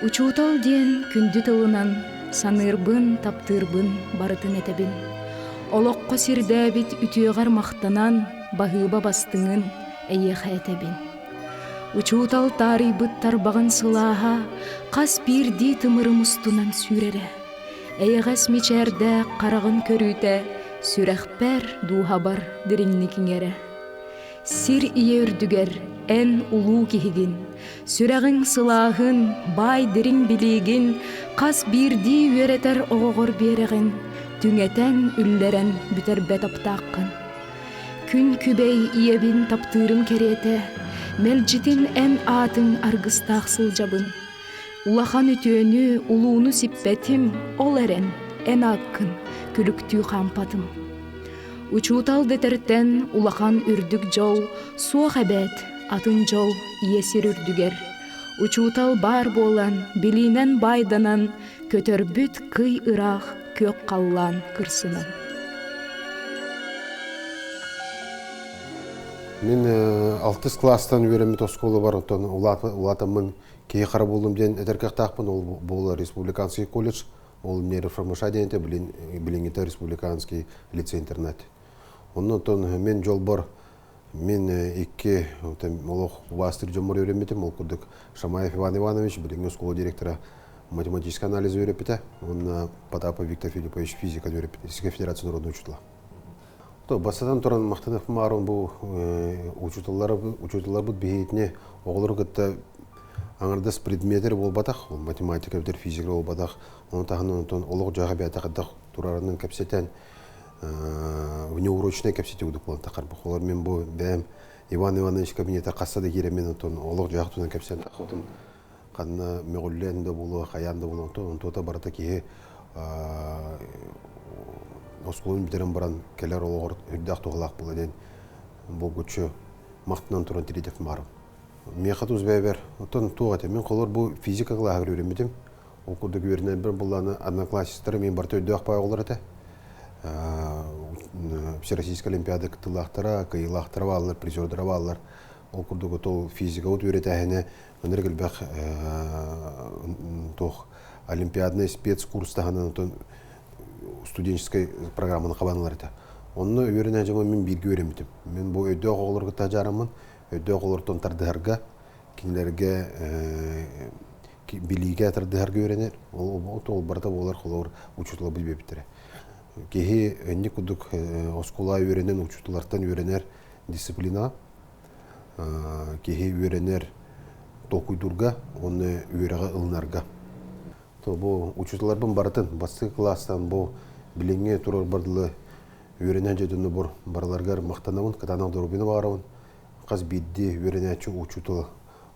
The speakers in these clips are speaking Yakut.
Учуутал диэн күндү тылынан саныырбын, таптыырбын барытын этэбин. Олоххо сирдээбит үтүөҕэр махтанан, баһыыба бастыҥын эйиэхэ этэбин. Учуутал таарыйбыт тарбаҕын сылааһа хас биирдии тымырым устунан сүүрэрэ. Эйэҕэс мичээрдээх хараҕын көрүүтэ сүрэхпэр, дууһабар дириҥник иҥэрэ. Сир ийэ үрдүгэр эн улуу киһигин, сүрэҕиҥ сылааһын, баай дириҥ билиигин хас биирдии үөрэтэр оҕоҕор биэрэҕин, түҥэтэн, үллэрэн бүтэрбэт аптааххын. Күн күбэй ийэбин таптыырым кэриэтэ, мэлдьитин эн аатыҥ аргыстаах сылдьабын. Улахан үтүөнү, улууну сиппэтим, ол эрэн эн ааккын күлүктүү хаампатым. Учуутал дэтэртэн улахан үрдүк дьол суох эбээт, атын дьол ийэ сир үрдүгэр. Учуутал баар буолан, билиинэн баайданан, көтөрбүт кый ыраах күөх халлаан кырсынан. Мин алтыс класстан үөрэммит оскуолабар оттон улаатаммын киһи хара буоллум диэн этэр кыахтаахпын. Ол буола республиканский колледж. Ол нейроформаша диэн этэ, билиҥҥитэ республиканский лицей-интернат. Оннуттан мен дьолбор мин икки олох убаастыыр дьоммор үөрэммитим. Ол курдук Шамаев Иван Иванович, билиҥҥи оскуола директора, математический анализ үөрэппитэ. Уонна Потапов Виктор Филиппович физика үөрэппитэ, Российской Федерация народный учителя. То бастатан туран махтанах маарон бу учууталлар учууталларбыт биһиитини оҕолору кытта аҥардас предметер буолбатах, ол математика эбэтэр физика буолбатах, ону таһынан онтон олох дьаһа бэйэтэ хайдах турарынан кэпсэтэн внеурочнай кэпсэтии курдук буолан тахарбах. Олор мен бу бэйэм Иван Иванович кабинета хасса да киирэммин онтон олох дьаһах тунан кэпсээн таххыбытым ханна мөҕүллэн да буолуо, хайаан да буолуо, онтон онтуота барыта киһи оскуоланы бүтэрэн баран кэлэр олоҕор үрдээх туһалаах буола диэн булгуччу махтанан туран тириитэх маарым. Миэхэ тус бэйэбэр, оттон туох этэ, мин холор бу физика кылааһыгар үөрэммитим. Ол курдук үөрэнэрбэр буллааны одноклассниктары мин барыта өйдөөх пай оҕолор этэ. Всероссийскай олимпиада кыттыылаахтара, кыайыылаахтара бааллар, призердара бааллар. Ол курдук ол физикабыт үөрэтээһинэ ынырык элбэх туох олимпиадный спецкурс таһынан отон студенческой программаны хабаналар этэ. Онно үөрэнэ дьоҥо мин бииргэ үөрэммитим. Мин бу өйдөөх оҕолорго тажаараммын, өйдөөх оҕолортон тардыһарга, кинилэргэ билиигэ тардыһарга үөрэнэр. Ол ол барыта буолар холобур учууталбыт биэбиттэрэ. Киһи инник курдук оскуола үөрэнэн учууталлартан үөрэнэр дисциплина киһи үөрэнэр толкуйдуурга уонна үөрэҕи ылынарга. То бу учууталларбын барытын бастакы кылаастан бу билиҥҥи турарбар дылы үөрэнэн дьону бур барыларыгар махтанабын, кытаанах доруобуйаны баҕарабын. Хас биирдии үөрэнээччи учуутал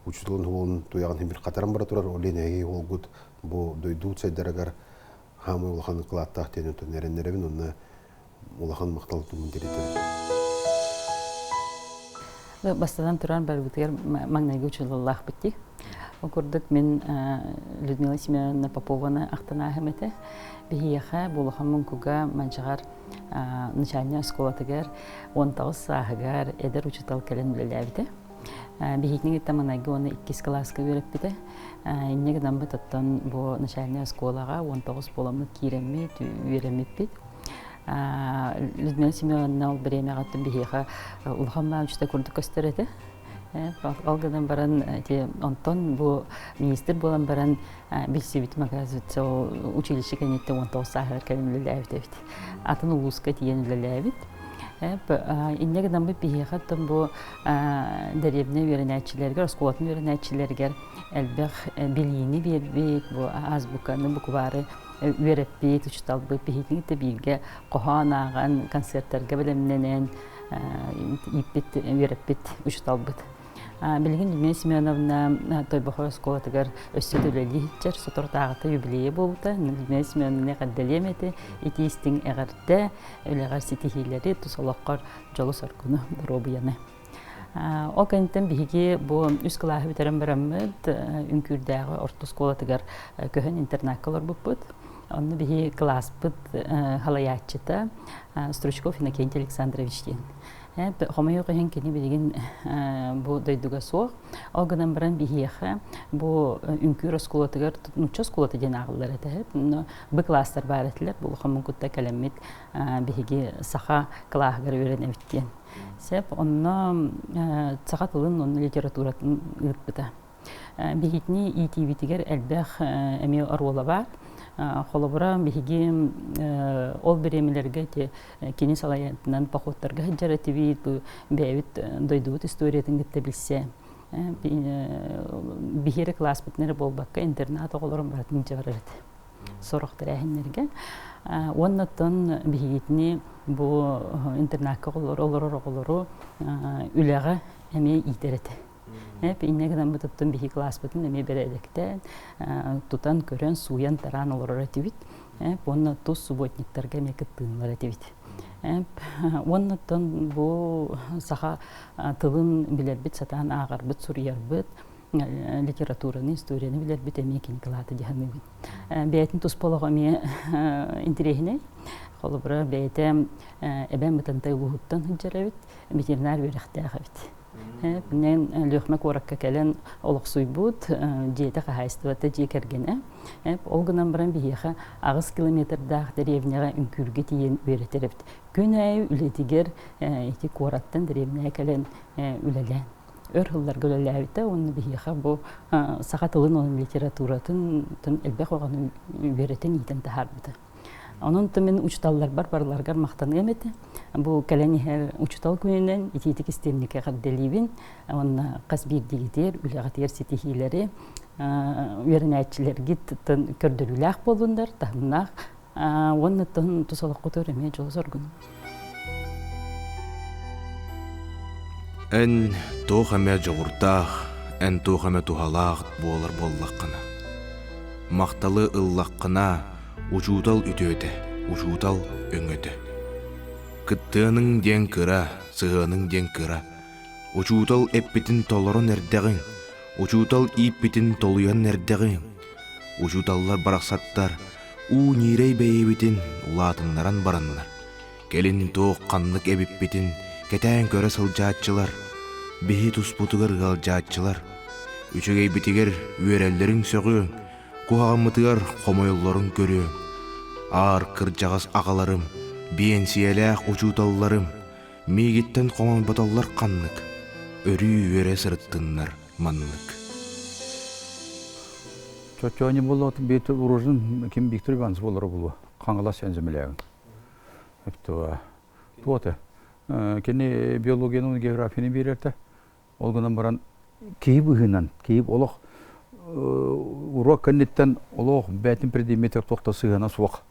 учууталын уолун туйаҕын иһин хатаран бара турар, ол иһин эһиги уолгут бу дойду сайдарыгар хаамыы улахан кылааттаах диэн онтон эрэннэрэбин уонна улахан махтал тумун тириэтэбин. Бастатан туран барбытыгар маҥнайгы учууталлаахпыт дии. Ол курдук мин Людмила Семеновна Попованы ахтан ааһым этэ. Биһиэхэ Булахан Муҥкуга Манчаҕар начальнай оскуолатыгар 19 сааһыгар эдэр учуутал кэлэн үлэлээбитэ. Биһигини кытта маҥнайгы уонна иккис кылааска үөрэппитэ. Инньэ гынаммыт оттон бу начальнай оскуолаҕа 19 буоламмыт киирэммит, үөрэммиппит. Людмила Семеновна ол бириэмэҕэ биһиэхэ улахан маамчыта курдук көстөр этэ. Ол гынан баран ити онтон бу министр буолан баран билсибитим оказывается ол училище кэнниттэн 19 сааһыгар кэлэн үлэлээбит эбит. Атын улууска тиийэн үлэлээбит. Инньэ гынан биһиэхэ оттон бу дэриэбинэ үөрэнээччилэригэр, оскуолатын үөрэнээччилэригэр элбэх билиини биэрбит, бу азбуканы, буквары үөрэппит, учууталбыт биһигини да бииргэ хоһоон ааҕан, концертарга бэлэмнэнэн ииппит, үөрэппит учууталбыт. Билигин Людмила Семеновна Тойбохой оскуолатыгар өссө да үлэлии сылдьар, соторутааҕыта юбилейа буолбута. Людмила Семеновна эҕэрдэлиэм этэ, итии-истиҥ эҕэрдэ, үлэҕэр ситиһиилэри, тус олоххор дьолу-соргуну, доруобуйаны. Ол кэнниттэн биһиги бу үс кылааһы бүтэрэн бараммыт Үҥкүүрдээҕи орто оскуолатыгар көһөн интернакка олорбуппут. Онно биһи кылааспыт халайааччыта Стручков Иннокентий Александрович диэн. Хомойуох иһин кини билигин бу дойдуга суох. Ол гынан баран биһиэхэ бу үҥкүүр оскуолатыгар нуучча оскуолата диэн ааҕыллар этэ. Б класстар баар этилэр. Бу улахан кутта кэлэммит биһиги саха кылааһыгар үөрэнэбит диэн. Сеп онно саха тылын уонна литературатын ыыппыта. Биһигини иитиибитигэр элбэх эмиэ оруола баар. Холобура, биһиги ол бириэмэлэргэ ити кини салайаатынан походтарга сылдьар этибит, бу бэйэбит дойдубут историятын кытта билсэ. Биһиэри кылааспытын эрэ буолбакка, интернат оҕолорун барытын илдьэ барар этэ сорох тэрээһиннэргэ. Уонна оттон биһигитини бу интернакка олорор оҕолору үлэҕэ эмиэ иитэр этэ. Инньэ гынан бытыттан биһи кылааспытын эмиэ бэрээдэктээн, тутан, көрөн, сууйан-тараан олорор этибит. Уонна тус субботниктарга эмиэ кыттыынылар этибит. Уонна оттон бу саха тылын билэрбит, сатаан ааҕарбыт, суруйарбыт, литератураны, историяны билэрбит эмиэ кини кылаата дии саныыбын. Бэйэтин туспа олоҕо эмиэ интэриэһинэй. Холобура, бэйэтэ эбэм Бытантай улууһуттан сылдьар эбит, ветеринар үөрэхтээх эбит. Мен Лүөхмэ куоракка кэлэн олохсуйбут, дьиэтэ хаһаайыстыбата дьиэ кэргэнэ. Ол гынан баран биһиэхэ 8 километрдаах дэриэбинэҕэ үҥкүүргэ тиийэн үөрэтэр эбит. Күн аайы үлэтигэр ити куораттан дэриэбинэҕэ кэлэн үлэлээн өр сылларга үлэлээбитэ уонна биһиэхэ бу саха тылын уонна литературатын элбэх оҕону үөрэтэн иитэн таһаарбыта. Онон мин учууталларбар барыларыгар махтаныам этэ. Бу кэлэн иһэр учуутал күнүнэн итиитик истиэнникэ эҕэрдэлиибин уонна хас биирдиигитигэр үлэҕитигэр ситиһиилэри үөрэнээччилэргит көрдөрүүлээх буоллуннар, таһымнаах уонна тус олоххутугар эмиэ дьолу-соргуну. Эн туох эмэ дьоҕурдаах, эн туох эмэ туһалаах буолар буоллаххына, махталы ыллаххына, учуутал үтүөтэ, учуутал өҥөтө. Кыттыаныҥ диэн кыра, сыһыаныҥ диэн кыра. Учуутал эппитин толорон эрдэҕиҥ, учуутал ииппитин толуйан эрдэҕиҥ. Учууталлар барахсаттар уу ньиирэй бэйэбитин улаатыннаран бараннар, кэлин туох ханнык эбиппитин кэтээн көрө сылдьааччылар, биһи туспутугар ыалдьааччылар, үчүгэйбитигэр үөрэллэрин сөҕүөҥ, куһаҕаммытыгар хомойоллорун көрүөҥ. Аар кырдьаҕас аҕаларым, биэнсийэлээх учууталларым миигиттэн хоҥойботоллор ханнык, өрүү үөрэ сырыттыннар маннык. Чоччони буллуот бит уружун ким Виктор Иванович болоро булуо. Хаҥалас энземлээгин. Эптуа. Туота. Кини биологияны географияны биэрэртэ. Ол гынан баран киһи быһыынан, киһи олох уруок кэнниттэн олох бээтин предметер туохта сыһыана суох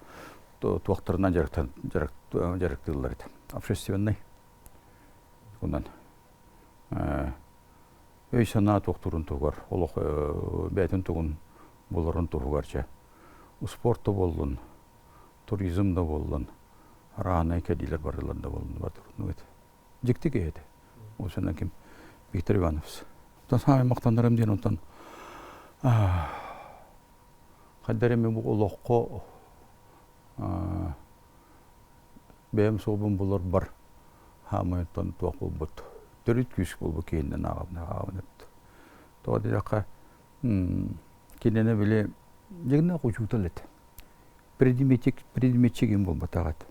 туохтарынан дьарыктыыллар этэ. Общественный. Онон өй-санаа туохтуурун туһугар, олох бэйэтин тугун буларын туһугар чэ спорт да буоллун, туризм да буоллун, араанай кэлиилэр барылар да буоллун бардырнугут. Дьикти киһи этэ. Ол ким Виктор Иванович. Оттон саамай махтанарым диэн онтон хайдар эми бу олоххо бэйэм суолбун буларбар хаамай оттон туох буолбут төрүт күүс буолбут киһиннэн ааҕабын ааҕабын эбит. Тоҕо диэтэххэ кинини били дьиҥнээх учуутал этэ. Предметик предметчик буолбатах этэ.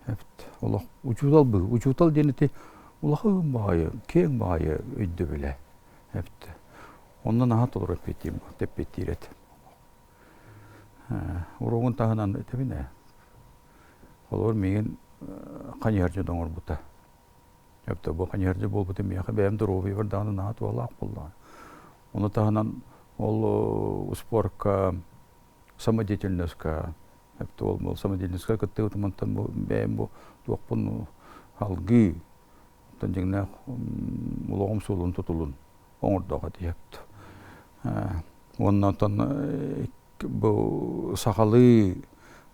Эбит. Олох учуутал быһыы. Учуутал диэн ити улахан баҕайы, киэҥ баҕайы өйдөбүлэ. Эбит. Онно наһаа толору эппиэттиир эппиэттиир этэ. Уруогун таһынан этэбин ээ. Холобур, миигин ханьыһардьыт оҥорбута. Эбэтэр бу ханьыһардьыт буолбута миэхэ бэйэм доруобуйабар даҕаны наһаа туһалаах буоллаҕа. Ону таһынан ол спорка, самодеятельноска, эбэтэр ол самодеятельноска кыттыбытым онтон бу бэйэм бу туохпун алгыы, оттон дьиҥнээх олоҕум суолун тутулун оҥордоҕо диэбит. Уонна оттон бу сахалыы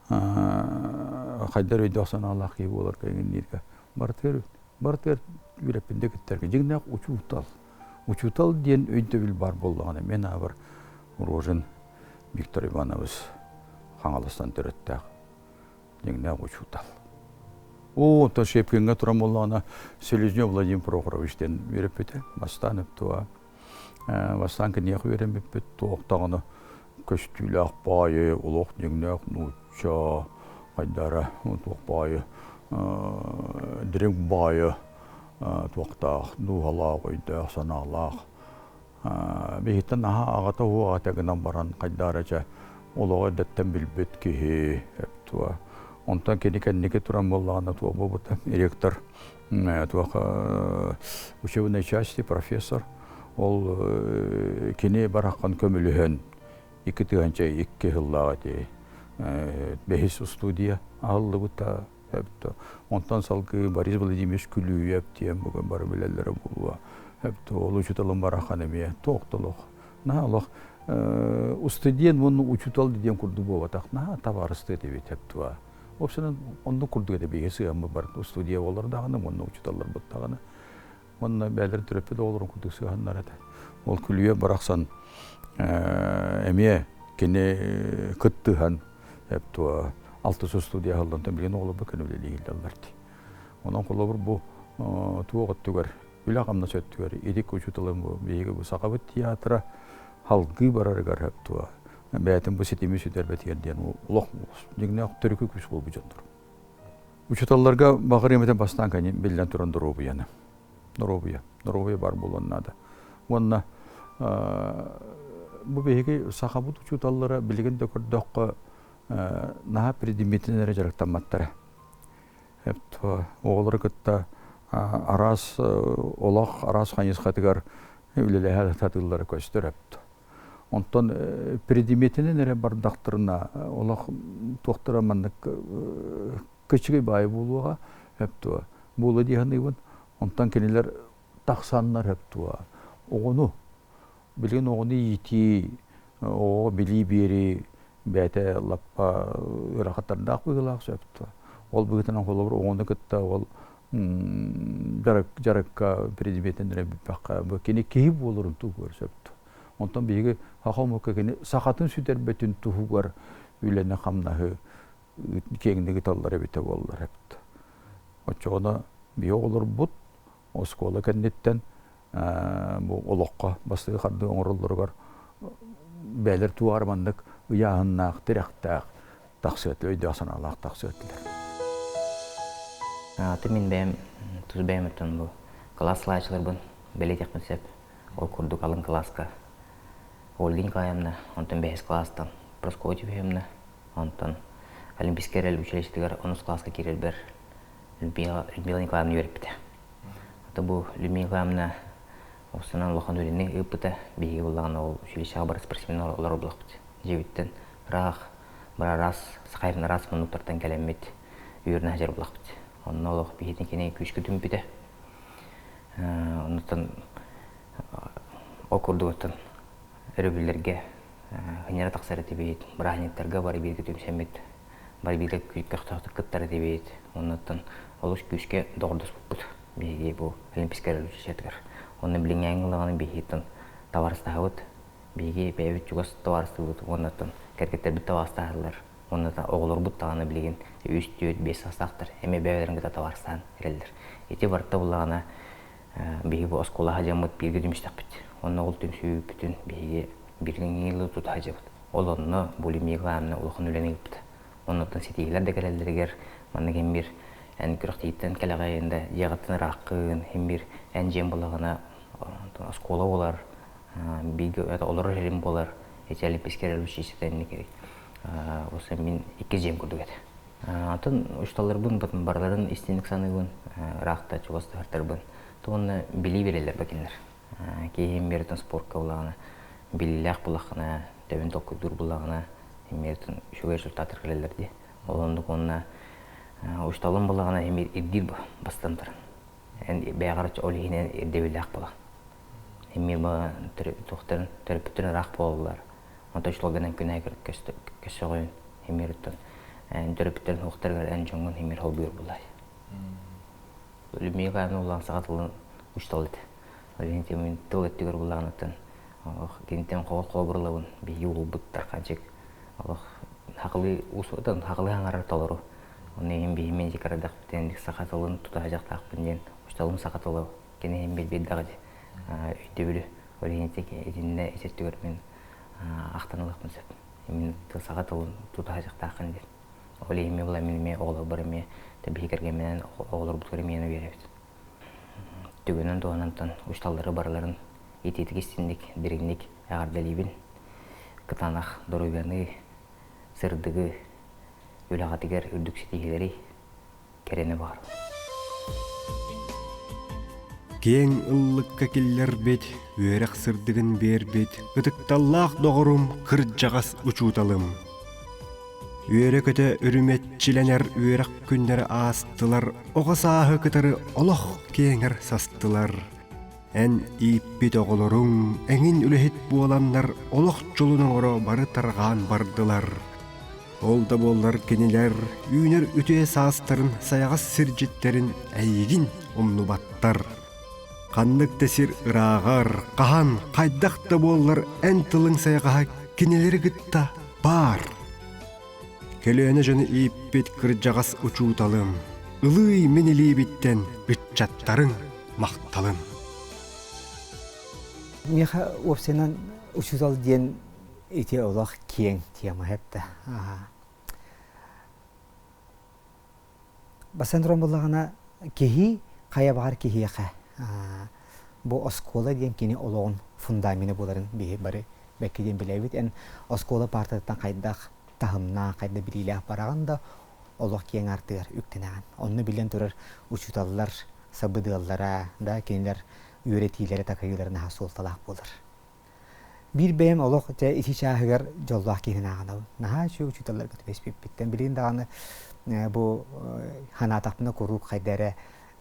хайдар өйдөөх санаалаах киһи буоларга иҥиннииргэ барытыгар барытыгар үөрэппин да кыттарга дьиҥнээх учуутал учуутал диэн өйдөбүл баар буоллаҕына мен аабар Рожин Виктор Иванович Хаҥаластан төрүттээх дьиҥнээх учуутал. Оо, онтон Шепкиҥҥэ туран буоллаҕына Селезнев Владимир Прохорович диэн үөрэппитэ. Бастаан өптуа бастаан киниэхэ үөрэммиппит туох даҕаны көстүүлээх баайы, олох дьиҥнээх нуучча хайдара туох баайы дириҥ баайы туохтаах дууһалаах, өйдөөх, санаалаах биһиттэн наһаа аҕата уоҕата гынан баран хайдаара чэ олоҕу эрдэттэн билбит киһи туа онтон кини кэнники туран буоллаҕына туох буолбута ректор туох учебной части профессор ол кини бараххан көмөлөһөн 2002 сыллааҕы ити бэһис студия аһыллыбыта. Онтон салгыы Борис Владимирович Күлүүйэп диэн бүгүн бары билэллэрэ буолуо. Ол учууталым барахан эмиэ туох Наһаа олох устудиэн уонна учуутал диэн курдук буолбатах. Наһаа табаарыстыы этибит эптуа. Общественно оннук курдук этэ биһиги сыһыаммыт бар студия олор даҕаны уонна учууталларбыт даҕаны. Уонна бээлэр төрөппүт оҕолорун курдук сыһыаннар этэ. Ол Күлүүйэп барахсан эмиэ кини кыттыһан эптуа алтыс студия аһыллан билигин оҕолорбут көнө үлэлииллэр дии. Онон холобур бу туох өттүгэр үлэ-хамнас өттүгэр итик учууталым бу биһиги бу сахабыт театра халгыы барарыгар эптуа бэйэтин бу ситими сүтэрбэтигэр диэн олох дьиҥнээх төрүкү күүс буолбут дьоннор. Учууталларга баҕарыам этэ бастаан кэннин биллэн туран доруобуйаны. Доруобуйа. Доруобуйа баар буолуон наада. Уонна бу биһиги сахабыт учууталлара билигин да көрдөххө наһаа предметинэн эрэ дьарыктамматтара. Оҕолору кытта араас олох араас хайысхатыгар үлэлэһэ сатыыллара көстөр эбит. Онтон предметинэн эрэ бардахтарына олох туохтара маннык кыччыгый баайы буолуоҕа өптуо буолуо дии саныыбын. Онтон кинилэр тахсаннар өптуо оҕону билигин оҕону иитии, оҕоҕо билии биэрии бэйэтэ лаппа ыарахаттардаах быһыылаах сөптө. Ол быһыытынан холобур оҕону кытта ол дьарыкка предметин эрэ бүппэххэ бу кини киһи буоларын туһугар сөптө. Онтон биһиги саха омукка кини сахатын сүтэрбэтин туһугар үлэни-хамнаһы киэҥник ыталлар эбитэ буоллар эбит. Оччоҕуна биһи оҕолорбут оскуола кэнниттэн бу олоххо бастакы хардыы оҥороллоругар бэйэлэр туох маннык ыйааһыннаах, тирэхтээх тахсыа өйдөөх-санаалаах тахсыа этилэр. Аты мин бэйэм тус бэйэм өттүн бу кылаас салааччыларбын бэлиэтиэхпин сөп. Ол курдук алын кылааска Ольга Николаевна, онтон бэһис кылаастан Прасковья Тимофеевна, онтон Олимпийскай эрэл училищетыгар онус кылааска киирэрбэр Людмила, Людмила Николаевна үөрэппитэ. Ата бу Людмила Николаевна Останан улахан үлэни ыыппыта. Биһиги буллаҕына ол училищеҕа бары спортсмен олорор буоллахпыт. Дьиэбиттэн ыраах, бары араас Сахаевна араас муннуктартан кэлэммит үөрэнэ сылдьар буоллахпыт. Онно олох биһитин кини күүскэ түмпүтэ. Оннуттан ол курдугуттан өрөбүллэргэ хынньара тахсар этибит, бырааһынньыктарга бары бииргэ түмсэммит, бары бииргэ көхтөөхтүк кыттар этибит. Оннуттан олус күүскэ доҕордоспуппут биһиги бу Олимпийскай революциятыгар. Онно билиҥҥээҥҥи ыллаҕына биһигиттэн табаарыстаһабыт. Биһиги бэйэбит чугас табаарыстыыбыт уоннаттан кэргэттэрбит табаарыстаһаллар. Уонна оҕолорбут даҕаны билигин үс, түөрт, биэс саастаахтар эмиэ бэйэлэрин кытта табаарыстаһан эрэллэр. Ити барыта буллаҕына биһиги бу оскуолаҕа дьаммыт бииргэ түмүстэхпит. Онно ол түмсүүбүтүн биһиги билиҥҥи тута сылдьабыт. Ол онно булимия главное улахан үлэни ыыппыта. Оннуттан ситиһиилэр да кэлэллэригэр маннык һин биир эн күрэхтэһииттэн кэлэҕэйин да дьиэҕиттэн ырааххын, һин биир эн дьиэҥ буоллаҕына оскуола буолар, бииргэ олорор сирим буолар, эти олимпийскай революция инник осы мин икки дьиэм курдук этэ. Атын учууталларбын барыларын истиҥник саныыбын, ыраахта чугас тахартарбын. Уонна билии биэрэллэр бакиннар. Киһим биэртэн спортка булаҕына, билиилээх булаххына, төбүн толкуйдуур булаҕына, эмиэтин үчүгэй результаттар кэлэллэр дии. Ол оннук уонна учууталым булаҕына эмиэ ирдиир бастан туран. Эн бэйэҕэр ол иһинэн ирдэбиллээх була. Эмиэ туохтарын төрөппүттэрин ыраах буолаллар. Онтон учууталгынан күнэ көссөҕүн эмиэ эн төрөппүттэрин суохтарыгар эн дьоҥҥун эмиэ холбуур булай. Людмила Николаевна улахан саха тылын учуутал этэ. Ол иһин мин тыл өттүгэр буллаҕыныттан олох киниттэн холобурлабын биһиги уолбуттар ханчык олох Хакылыы уусуотан хакылыы хаҥарар толору. Оны иһин биһи мен дикарадахпытын саха тылын тутаһажахтаахпын диэн учталым саха тылы кини иһин билбит даҕы өйдөбүлү ол иһин итиннэ итиртүгэр мин ахтан ылыахпын сөп. Мин саха тылын тутаһажахтааххын диэн. Ол иһин мен була мин эмиэ оҕолорбор эмиэ биһи кэргэмминэн оҕолорбутугар эмиэ үөрэбит. Түгэнэн туһанантан учталлары барыларын итиитик истинник, дириҥник эҕэрдэлиибин. Кытаанах доруобуйаны, сырдыгы, үлэҕитигэр үрдүк ситиһиилэри, кэрэни баҕарабын. Киэҥ ыллыкка киллэрбит, үөрэх сырдыгын биэрбит, ытыкталлаах доҕорум, кырдьаҕас учууталым. Үөрэ-көтө үрүмэччилэнэр үөрэх күннэрэ аастылар, оҕо сааһы кытары олох киэҥэр састылар. Эн ииппит оҕолоруҥ эҥин үлэһит буоланнар олох дьолун оҥоро бары тарҕаан бардылар. Ол да буоллар кинилэр үүнэр үтүө саастарын сайаҕас сирдьиттэрин эйигин умнубаттар. Ханнык да сир ырааҕар, хаһан, хайдах да буоллар эн тылыҥ сайаҕаһа кинилэри кытта баар. Көлүөнэ дьону ииппит кырдьаҕас учууталым, ылыый мин илиибиттэн ыччаттарыҥ махталын. Миэхэ уопсайынан учуутал диэн ити олох киэҥ тема эттэ. Бастан туран буллаҕына киһи хайа баҕар киһиэхэ бу оскуола диэн кини олоҕун фундамена буоларын биһи бары бэккэ диэн билэбит. Эн оскуола партатыттан хайдах таһымнаах, хайдах билиилээх бараҕын да олох киэҥ аартыгар үктэнэҕин. Онно биллэн турар учууталлар сабыдыаллара да кинилэр үөрэтиилэрэ такайыылара наһаа суолталаах буолар. Биир бэйэм олох дьэ ити чааһыгар дьоллоох киһини ааҕынабын. Наһаа үчүгэй учууталларга түбэспиппиттэн. Билигин даҕаны бу санаатахпына куруук хайда эрэ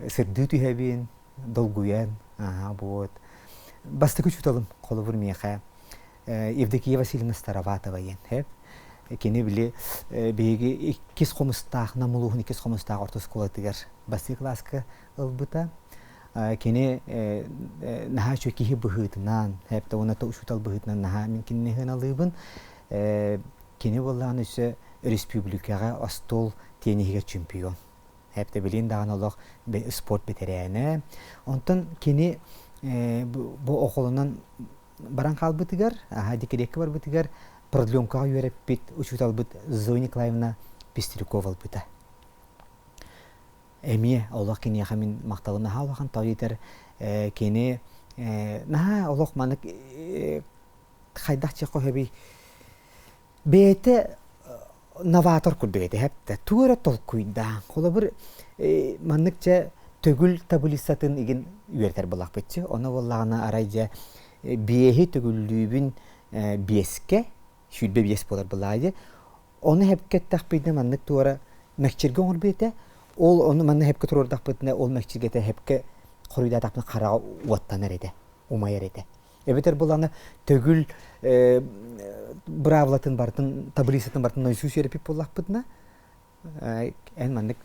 сырдыы түһэбин, долгуйан, вот. Бастакы учууталым холобур миэхэ Евдокия Васильевна Староватова диэн. Кини били биһиги иккис хомустаах, Нам улууһун иккис хомустаах орто оскуолатыгар бастакы кылааска ылбыта. Кини наһаа үчүгэй киһи быһыытынан, хэп уонна учуутал быһыытынан наһаа мин кинини сыаналыыбын. Кини буоллаҕына өссө республикаҕа остуол тенниһигэр чемпион. Хэп билин даҕаны олох спорт бэтэрээнэ. Онтон кини бу оҕолонон баран хаалбытыгар, декреккэ барбытыгар продленкаҕа үөрэппит учууталбыт Зоя Николаевна Пестрякова ылбыта. Эмиэ олох киниэхэ мин махталым наһаа улахан тоҕо диэтэр кини наһаа олох маннык хайдах чехо хөбүй бэйэтэ новатор курдук этэ хэптэ тугу эрэ толкуйдаан холобур маннык чэ төгүл таблицатын игин үөрэтэр булахпытчы ону буоллаҕына арай дьэ биэһи төгүллүүбүн биэскэ 25 буолар былаайы Ону хэпкэ эттэхпитинэ маннык туора мэкчиргэ оҥорбут этэ. Ол ону манна хэпкэ туруордахпытына ол мэкчиргэтэ хэпкэ хоруйдаатахпына хараҕа уоттанар этэ, умайар этэ. Эбэтэр буланы төгүл быраабылатын барытын, таблицатын барытын нойсуус үөрэппит буоллахпытына, эн маннык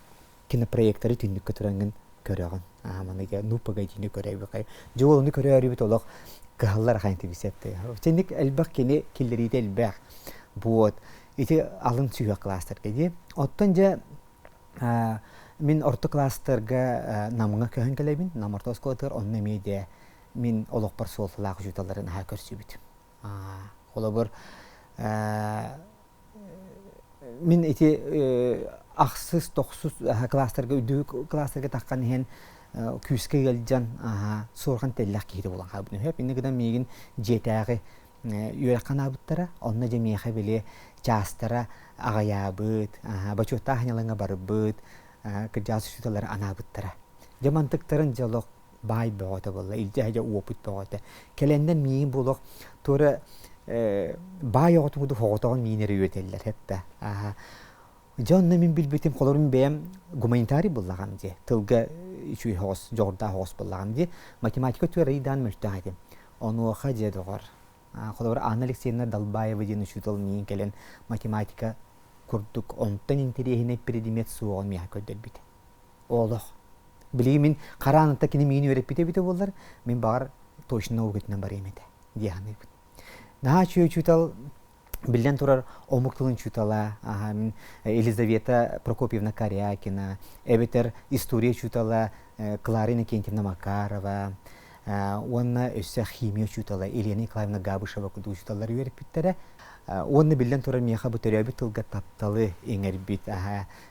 кинопроекторы түннүккэ тураҥҥын көрөҕүн. Аа маннык ну погоди көрөбү. Дьэ ол ону көрөөрүбүт олох кыһаллар ахан тибисэп. Синник элбэх кини киллэриитэ элбэх. Вот. Ити алын сүһүөх класстарга дии. Оттон дьэ мин орто класстарга Намҥа көһөн кэлэбин. Нам орто оскуолатыгар онно эмиэ дьэ мин олохпор суолталаах учууталларын аһа көрсүбүтүм. Холобур, мин ити ахсыс, тохсус класстарга үрдүк класстарга таххан иһэн күүскэ ыалдьан суорҕан тэллэх киһитэ буолан хаалбытым. Сөп инньэ гынан миигин дьиэтээҕи үөрэххэ анаабыттара. Онно дьэ миэхэ били чаастара аҕыйаабыт, бочуоттаах ньылаҥа барбыт, кырдьаҕас учууталлары анаабыттара. Дьэ мантыктарын дьэ олох баай бөҕөтө буолла, илдьэ дьэ уопут бөҕөтө. Кэлэннэр миигин буолуох туора баай оҕотун курдук оҕотоҕун миинэри үөтэллэр хэттэ. Дьэ онно мин билбитим холорум бэйэм гуманитарий буллаҕам дии. Тылга үчүгэй оҕус, дьоҕурдаах оҕус буллаҕам дии. Математика түөр ыйдаан мөлтөх этим. Онуоха дьэ доҕор, холобур Анна Алексеевна Далбаева диэн учуутал миигин кэлэн математика курдук онтон интэриэһинэй предмет суоҕун миэхэ көрдөрбүтэ. Олох. Билигин мин харааныта кини миигин үөрэппитэ эбитэ буоллар, мин баҕар точно наукатынан барыам этэ дии саныыбын. Наһаа үчүгэй учуутал. Биллэн турар, омук тылын учуутала Елизавета Прокопьевна Корякина, эбэтэр история учуутала Клара Иннокентьевна Макарова, уонна өссө химия учуутала Елена Николаевна Габышева курдук учууталлар үөрэппиттэрэ. Уонна биллэн турар миэхэ бу төрөөбүт тылга тапталы иҥэрбит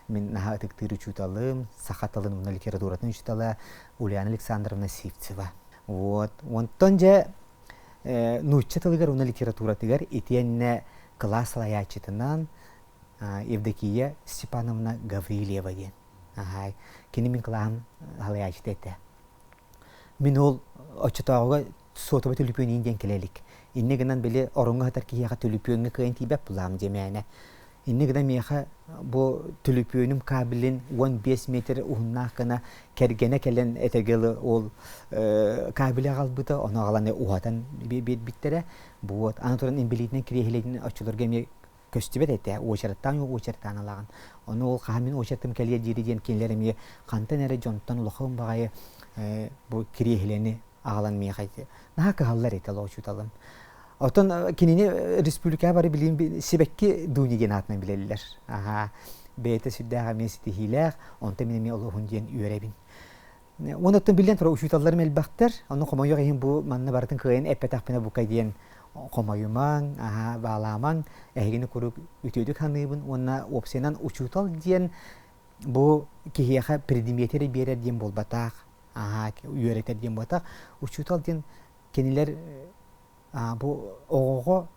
мин наһаа ытыктыыр учууталым, саха тылын уонна литературатын учуутала Ульяна Александровна Сивцева. Вот. Онтон дьэ нуучча тылыгар уонна литературатыгар итиэннэ кылаас салайааччытынан Евдокия Степановна Гаврильева диэн. Кини мин кылааһым салайааччыта этэ. Мин ол оччотооҕуга суотаба түлүпүөнүн диэн кэлэ илик. Инньэ гынан били ороҥҥо сытар киһиэхэ түлүпүөҥҥэ кыайан тиийбэт булаам диэмээнэ. Инньэ гынан миэхэ бу түлүпүөнүм кабелин 15 метр уһуннаах гына кэргэнэ кэлэн этэгэл ол кабели аҕалбыта, ону аҕалан уһатан биэрбиттэрэ. Бу вот аны туран инбэлиитинэн кириэһилэтин оччолорго эмиэ көстүбэт этэ, уочараттаан уочараттаан алаҕын. Ону ол хаһан мин уочаратым кэлиэ диири диэн кинилэр эмиэ хантан эрэ дьонтон улахан баҕайы бу кириэһилэни аҕалан миэхэ наһаа кыһаллар этэ ол учууталым. Оттон кинини республикаҕа бары билигин Сибэкки Дуня диэн аатынан билэллэр. Аһаа, бэйэтэ сүрдээх эмиэ ситиһиилээх, онтон мин эмиэ олоһун диэн үөрэбин. Уонна оттон биллэн турар учууталларым элбэхтэр. Ону хомойуох иһин бу манна барытын кыайан эппэтэхпинэ бука диэн хомойумаҥ, аһаа, баалаамаҥ, эһигини куруук үтүөтүк саныыбын уонна уопсайынан учуутал диэн бу киһиэхэ предмети эрэ биэрэр диэн буолбатах, аһаа, үөрэтэр диэн буолбатах. Учуутал диэн кинилэр бу оҕоҕо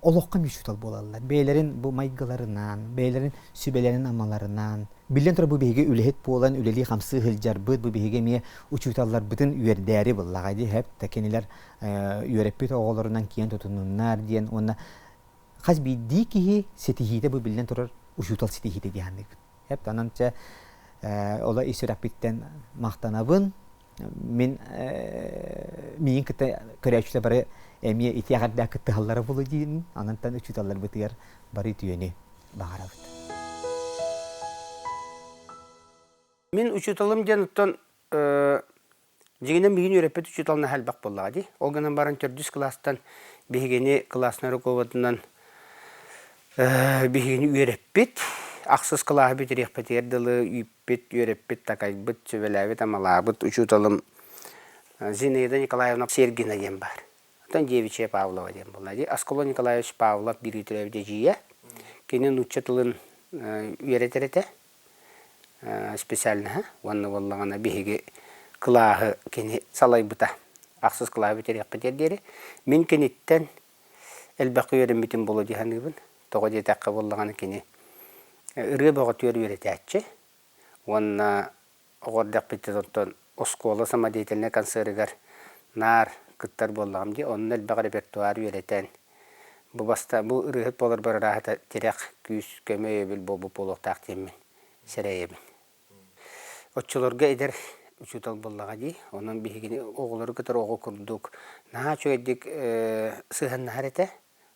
олоххо учуутал буолаллар. Бэйэлэрин бу майгыларынан, бэйэлэрин сүбэлэрин-амаларынан. Биллэн турар, бу биһиги үлэһит буолан үлэлии-хамсыы сылдьарбыт, бу биһиги эмиэ учууталларбытын үөрдээри буллаҕа дии, һэп да кинилэр үөрэппит оҕолорунан киэн тутунуннар диэн уонна хас биирдии киһи ситиһиитэ бу биллэн турар учуутал ситиһиитэ дии саныыбын. Һэп онон чэ ола ис сүрэхпиттэн махтанабын. Мин миигин кытта көрөөччүлэр бары эмиэ ити эҕэрдэ кыттыһаллара буолуо диин, онон учууталларбытыгар бары үтүөнү баҕарабыт. Мин учууталым диэн оттон дьиҥинэн миигин үөрэппит учуутал наһаа элбэх буоллаҕа дии. Ол гынан баран төрдүс кылаастан биһигини классный руководынан биһигини үөрэппит. Ахсыс кылааһы бүтэриэхпитигэр дылы үүппүт, үөрэппит, такайбыт, сүбэлээбит-амалаабыт учууталым Зинаида Николаевна Сергина диэн баар. Оттон Девичья Павлова диэн буолла дии. Аскалон Николаевич Павлов бииргэ төрөөбүт эдьиийэ. Кини нуучча тылын үөрэтэр этэ специальноһа уонна буоллаҕына биһиги кылааһы кини салайбыта. Ахсыс кылааһы бүтэриэхпитигэр диэри. Мин киниттэн элбэххэ үөрэммитим буолуо дии саныыбын. Тоҕо диэтэххэ буоллаҕына кини ырыа бөҕөтүгэр үөрэтээччи уонна оҕо эрдэхпиттэн оттон оскуола самодеятельнай концерыгар наар кыттар буоллаҕым дии. Онно элбэх репертуар үөрэтэн бу баста бу ырыаһыт буоларбар ырааһыта тирэх, күүс, көмө өйөбүл буолбут буолуохтаах диэммин сэрэйэбин. Оччолорго эдэр учуутал буоллаҕа дии. Онон биһигини оҕолору кытары оҕо курдук наһаа үчүгэйдик сыһыаннаһар этэ.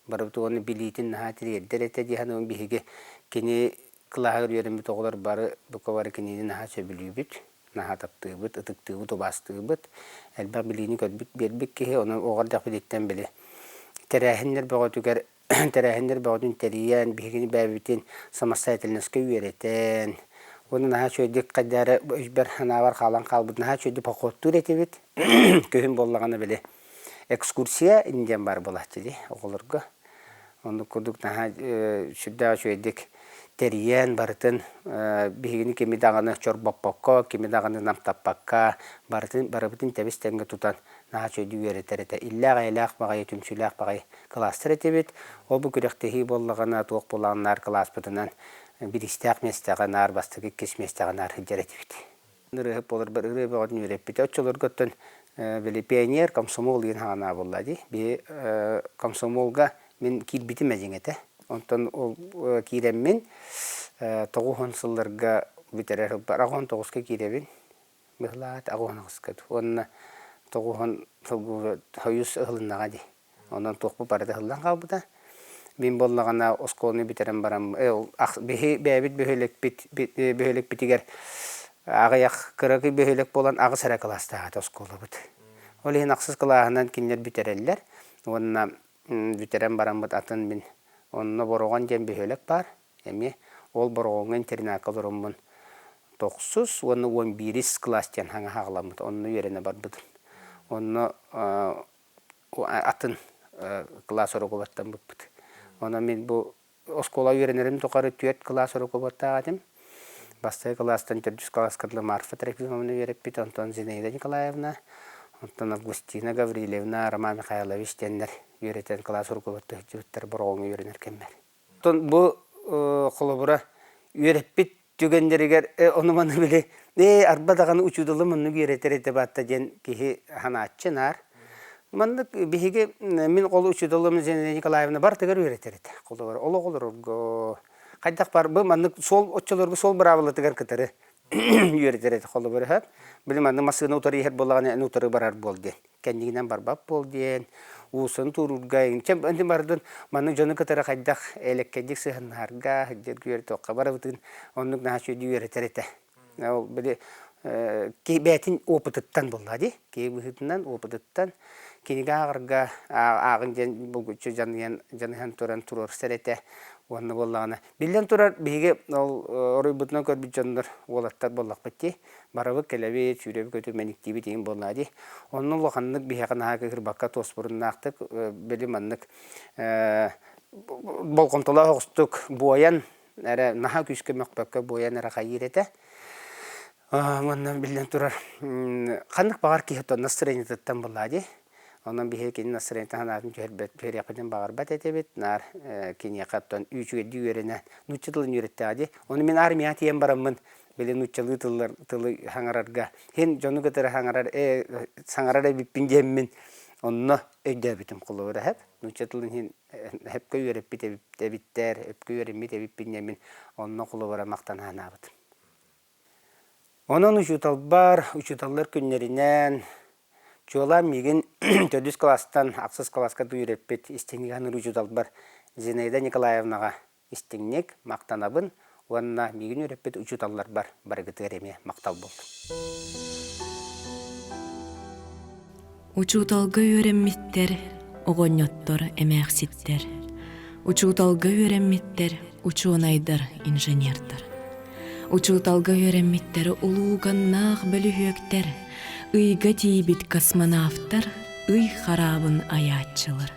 Барыбыт уонна билиитин наһаа тириэрдэр этэ дии саныыбын. Биһиги кини кылааһыгар үөрэммит оҕолор бары бука бары кинини наһаа сөбүлүүбүт, наһаа таптыыбыт, ытыктыыбыт, убаастыыбыт. Элбэх билиини көрбүт, биэрбит киһи. Онон оҕо эрдэхпититтэн били тэрээһиннэр бөҕөтүгэр тэрээһиннэр бөҕөтүн тэрийэн, биһигини бэйэбитин самостоятельноска үөрэтэн, уонна наһаа үчүгэйдик хайдах эрэ өйбөр санаабар хаалан хаалбыт наһаа үчүгэйдик походтуур этибит. Күһүн буоллаҕына били экскурсия диэн баар буолааччы дии оҕолорго. Оннук курдук наһаа сүрдээх үчүгэйдик тэрийэн барытын биһигини кими даҕаны чорбоппокко, кими даҕаны намтаппакка барытын барыбытын тэбис тэҥҥэ тутан наһаа үчүгэйдик үөрэтэр этэ. Иллээх-эйэлээх баҕайы, түмсүүлээх баҕайы кылаастар этибит. Ол бу күрэхтэһии буоллаҕына, туох буоллаҕына наар кылааспытынан бириистээх миэстэҕэ наар бастакы иккис миэстэҕэ наар сылдьар этибит. Ырыаһыт буоларбар ырыа бөҕөтүн үөрэппитэ. Оччолорго оттон били пионер, комсомол диэн хаҕанаа буолла дии. Биһи комсомолга мин киирбитим эдьиҥ этэ. Онтон ол киирэммин 90 сылларга бүтэрэр сылбар 89-ка киирэбин. Быһылаат 88-ка уонна 90 сылга Союз ыһылыннаҕа дии. Онон туохпут барыта ыһыллан хаалбыта. Мин буоллаҕына оскуоланы бүтэрэн баран биһи бэйэбит бөһүөлэкпит бөһүөлэкпитигэр аҕыйах кыракый бөһүөлэк буолан аҕыс эрэ кылаастаах этэ оскуолабыт. Ол иһин ахсыс кылааһынан кинилэр бүтэрэллэр уонна бүтэрэн бараммыт атын мин онно Бороҕон диэн бөһүөлэк баар. Эмиэ ол Бороҕоҥҥо интернакка олороммун тохсус уонна уон биирис кылаас диэн хаҥа хаҕаламмыт. Онно үөрэнэ барбытым. Онно атын кылаас руководтаммыппыт. Онон мин бу оскуола үөрэнэрим тухары түөрт кылаас руководтаах этим. Бастакы кылаастан төрдүс кылааска дылы Марфа Трофимовна үөрэппит, онтон Зинаида Николаевна, онтон Августина Гаврильевна, Роман Михайлович диэннэр үөрэтэн кылаас руководта сылдьыбыттар Бороҕоҥҥо үөрэнэр кэммэр. Оттон бу холобура үөрэппит түгэннэригэр ону-маны били ээ арба даҕаны учууталым оннук үөрэтэр этэ баатта диэн киһи санааччы наар. Маннык биһиги мин ол учууталым Зинаида Николаевна барытыгар үөрэтэр этэ. Холобура олох олорорго хайдах бар бу маннык суол оччолорго суол быраабылатыгар кытары үөрэтэр этэ холобура сөп. Били маннык массыына утары иһэр буоллаҕына эн утары барар буол диэн. Кэннигинэн барбат буол диэн, уусын туруурга, чэ ити бардын маннык дьону кытары хайдах элэккэйдик сыһыннаһарга, сылдьарга үөрэтиэххэ барыбытын оннук наһаа үчүгэйдик үөрэтэр этэ. Ол били бэйэтин опытыттан буолла дии. Киһи быһыытынан опытыттан кинигэ ааҕарга ааҕын диэн булгуччу дьаныйан дьаныһан туран туруорсар этэ. Уонна буоллаҕына биллэн турар биһиги ол оруйбутунан көрбүт дьоннор уолаттар буоллахпыт дии. Барабыт кэлэбит, сүүрэбит көтү мэниктиибит иһин буоллаа дии. Онно улаханнык биһиэхэ наһаа кыһырбакка туоспуруннаахтык били маннык болҕомтолоох оҕустук буойан эрэ наһаа күүскэ мөхпөккө буойан эрэ хайыыр этэ. Уонна биллэн турар ханнык баҕар киһи оттон настроениетыттан буллаа дии. Онон биһиги кини настроениетын санаатын түһэрбэт түһэриэхпитин баҕарбат этибит. Наар киниэхэ оттон үчүгэйдик үөрэнэ нуучча тылын үөрэттэҕэ дии. Ону мин армияҕа тиийэн бараммын били нууччалыы тыллар тылы саҥарарга иһин дьону кытары саҥарар саҥарар эбиппин диэммин онно өйдөөбүтүм холобура эһэп нуучча тылын иһин эһэпкэ үөрэппит эбиттэр өпкө үөрэммит эбиппин диэммин онно холобура махтана санаабытым. Онон учууталбар учууталлар күннэринэн чуолаан миигин төрдүс кылаастан ахсыс кылааска үөрэппит истиҥник саныыр учууталбар Зинаида Николаевнаҕа истиҥник махтанабын уонна миигин үөрэппит учууталларбар барыгытыгар эмиэ махтал буоллун. Учууталга үөрэммиттэр, оҕонньоттор, эмээхситтэр. Учууталга үөрэммиттэр, учуонайдар, инженердэр. Учууталга үөрэммиттэр улууганнаах бөлүһүөктэр, ыйга тиийбит космонавтар, ый хараабын айааччылар.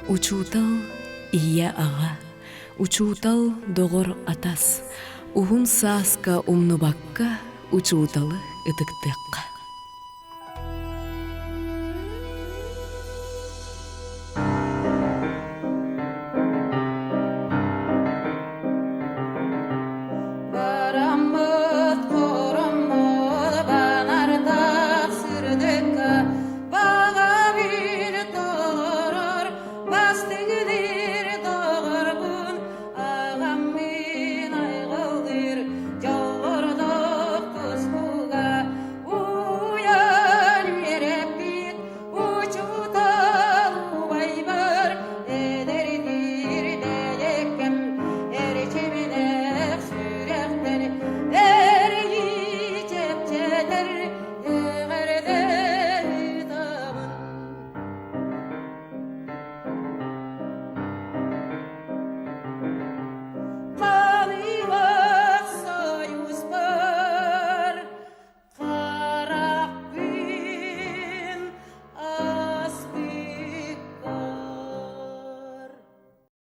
Учуутал ийэ-аҕа, учуутал доҕор-атас, уһун сааска умнубакка учууталы ытыктыахха.